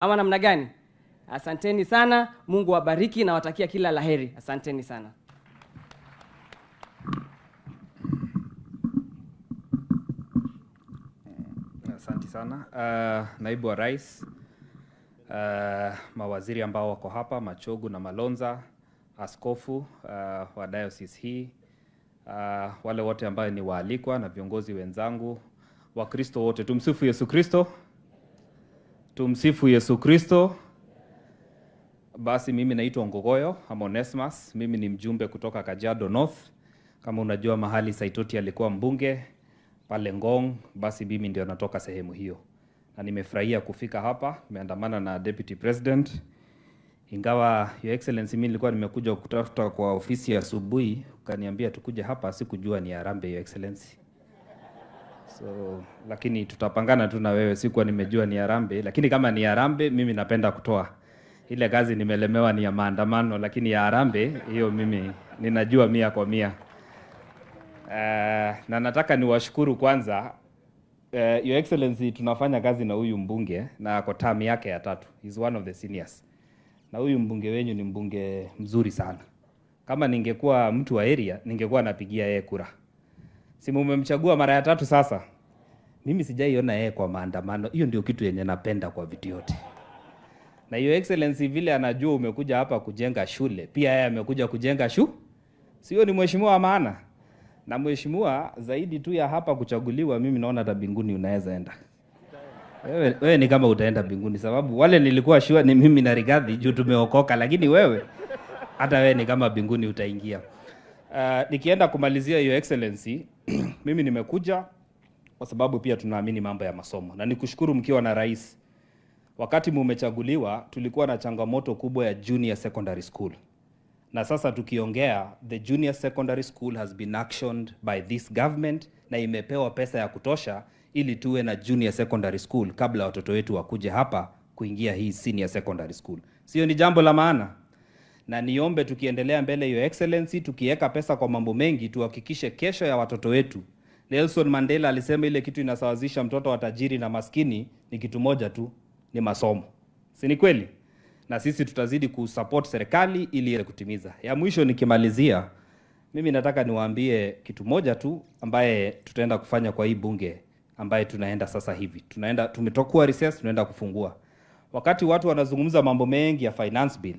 Ama namna gani? Asanteni sana, Mungu awabariki nawatakia kila laheri. Asanteni sana. Asante sana, naibu wa rais, mawaziri ambao wako hapa, Machogu na Malonza, askofu wa diocese hii, wale wote ambao ni waalikwa na viongozi wenzangu, Wakristo wote, tumsifu Yesu Kristo. Tumsifu Yesu Kristo. Basi mimi naitwa Ngogoyo ama Onesmus, mimi ni mjumbe kutoka Kajiado North. Kama unajua mahali Saitoti alikuwa mbunge pale Ngong, basi mimi ndio natoka sehemu hiyo, na nimefurahia kufika hapa. Nimeandamana na Deputy President, ingawa, Your Excellency, mimi nilikuwa nimekuja kutafuta kwa ofisi asubuhi, ukaniambia tukuje hapa, sikujua ni harambee, Your Excellency. So, lakini tutapangana tu na wewe, sikuwa nimejua ni harambee, lakini kama ni harambee, mimi napenda kutoa. Ile kazi nimelemewa ni ya maandamano, lakini ya harambee hiyo mimi ninajua 100 kwa 100. Na nataka niwashukuru kwanza, Your Excellency, tunafanya kazi na huyu mbunge na ako term yake ya tatu. He's one of the seniors. Na huyu mbunge wenyu ni mbunge mzuri sana. Kama ningekuwa mtu wa area, ningekuwa napigia yeye kura. Si mumemchagua mara ya tatu sasa? Mimi sijaiona yeye kwa maandamano. Hiyo ndio kitu yenye napenda kwa vitu yote. Na Your Excellency, vile anajua umekuja hapa kujenga shule, pia yeye amekuja kujenga Sio ni mheshimiwa wa maana? Na mheshimiwa, zaidi tu ya hapa kuchaguliwa, mimi naona hata mbinguni unaweza enda. Wewe ni kama utaenda mbinguni, sababu wale nilikuwa sure ni mimi na Rigathi juu tumeokoka, lakini wewe, hata wewe ni kama mbinguni utaingia. Nikienda kumalizia, Your Excellency, mimi nimekuja kwa sababu pia tunaamini mambo ya masomo, na nikushukuru mkiwa na rais. Wakati mumechaguliwa, tulikuwa na changamoto kubwa ya junior secondary school, na sasa tukiongea, the junior secondary school has been actioned by this government na imepewa pesa ya kutosha ili tuwe na junior secondary school kabla watoto wetu wakuje hapa kuingia hii senior secondary school. Sio ni jambo la maana? Na niombe tukiendelea mbele, Your Excellency, tukiweka pesa kwa mambo mengi, tuhakikishe kesho ya watoto wetu. Nelson Mandela alisema ile kitu inasawazisha mtoto wa tajiri na maskini ni kitu moja tu, ni masomo. Si ni kweli? Na sisi tutazidi kusupport serikali ili iweze kutimiza. Ya mwisho nikimalizia, mimi nataka niwaambie kitu moja tu ambaye tutaenda kufanya kwa hii bunge ambaye tunaenda sasa hivi. Tunaenda, tumetokuwa recess, tunaenda kufungua. Wakati watu wanazungumza mambo mengi ya finance bill,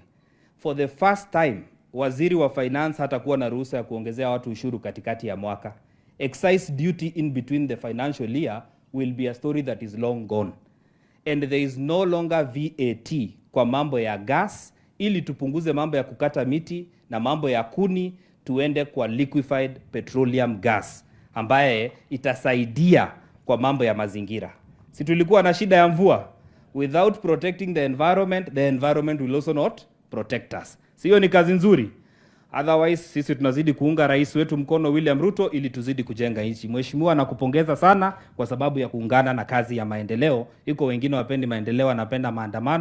for the first time waziri wa finance hatakuwa na ruhusa ya kuongezea watu ushuru katikati ya mwaka. Excise duty in between the financial year will be a story that is long gone. And there is no longer VAT kwa mambo ya gas, ili tupunguze mambo ya kukata miti na mambo ya kuni, tuende kwa liquefied petroleum gas ambaye itasaidia kwa mambo ya mazingira. Si tulikuwa na shida ya mvua? Without protecting the environment, the environment will also not protect us. Sio ni kazi nzuri? Otherwise sisi tunazidi kuunga rais wetu mkono, William Ruto, ili tuzidi kujenga nchi. Mheshimiwa, nakupongeza sana kwa sababu ya kuungana na kazi ya maendeleo. Iko wengine wapendi maendeleo, wanapenda maandamano.